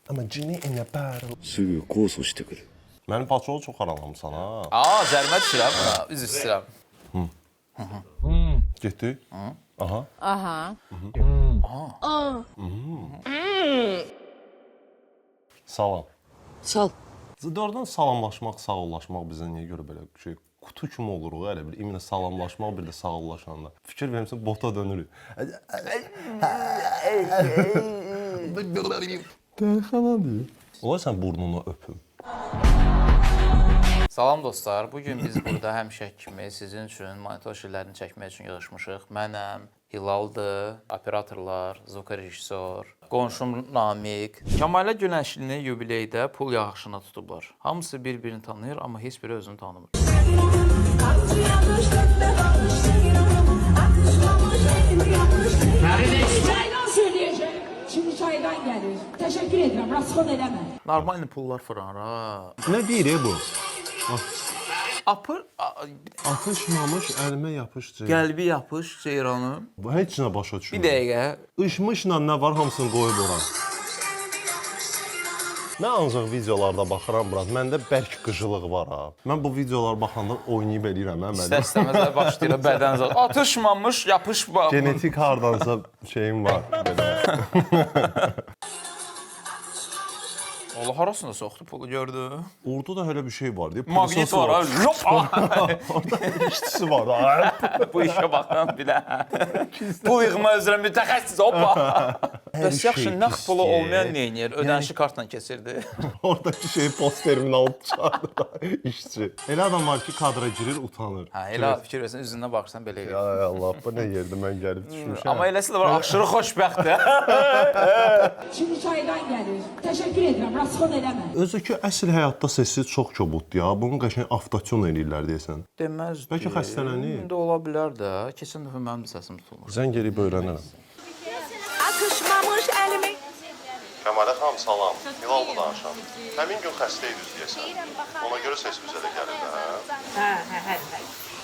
Amma genie in a bottle. すぐ控訴してくる。 Mənim paçoğu çox haralamısan ha. Aa, zərmə düşürəm buna. Üzr istəyirəm. Getdi. Aha. Aha. Salam. Sal. Doğrudan salamlaşmaq, sağollaşmaq bizə niyə görə belə şey qutu kimi oluruq elə bir. İmенно salamlaşmaq, bir də sağollaşanda. Fikir vermirsən bota dönürük. Dərxana deyir. Olar sən burnunu öpüm. Salam dostlar. Bu gün biz burada həmişə kimi sizin üçün monitor şirlərini çəkmək üçün yığılmışıq. Mənəm, Hilaldır, operatorlar, zvukorejissor, qonşum Namiq. Kəmalə Günəşlini yubileydə pul yağışına tutublar. Hamısı bir-birini tanıyır, amma heç biri özünü tanımır. Çaydan söyleyeceğim. Şimdi çaydan gelir. Teşekkür ederim. Rasyon eləmə. Normal pullar fırlanır ha. Nə deyir e bu? Apır Atışmamış əlimə yapış ceyran. qəlbi yapış ceyranım. Bu heç nə başa düşmürəm. Bir dəqiqə. Işmışla nə var hamısını qoyub ora. Mən ancaq videolarda baxıram biraz. Məndə bərk qıcılıq var ha. Mən bu videolara baxanda oynayıb eləyirəm hə mənim. İstər-istəməz də başlayır bədən zad. Atışmamış, yapışma. Genetik hardansa şeyim var belə. Allah harasına soxdu pulu gördü. Orada da elə bir şey var deyə. Maqnit var ha. Jop! Orada işçisi var. Ha. Bu işə baxan bilə. Pul yığma üzrə mütəxəssis hoppa. Bəs şey yaxşı nağd pulu pisdir. olmayan nə edir? Ödənişi kartla keçirdi. Oradakı şeyi posterini alıb çıxardı da işçi. Elə adam var ki, kadra girir, utanır. Hə, elə fikir versən üzünə baxırsan belə eləyir. Ay Allah, bu nə yerdir mən gəlib düşmüşəm. Amma eləsi də var, aşırı xoşbəxtdir. Şimdi çaydan gelir. Teşekkür ederim. Rasyon eləmə. Özü ki, əsl həyatda sesi çox kobuddur ya. Bunu qəşəng avtotune eləyirlər deyəsən. Deməzdi. Bəlkə xəstələnib. İndi ola bilər də. Keçən dəfə mənim də səsim tutulmur. Zəng eləyib öyrənirəm. Atışmamış elimi Kəmalə xanım salam. Hilal bu danışan. Həmin gün xəstə idiniz deyəsən. Ona görə səs bizə də gəlir də, hə? Hə, hə, hə, hə.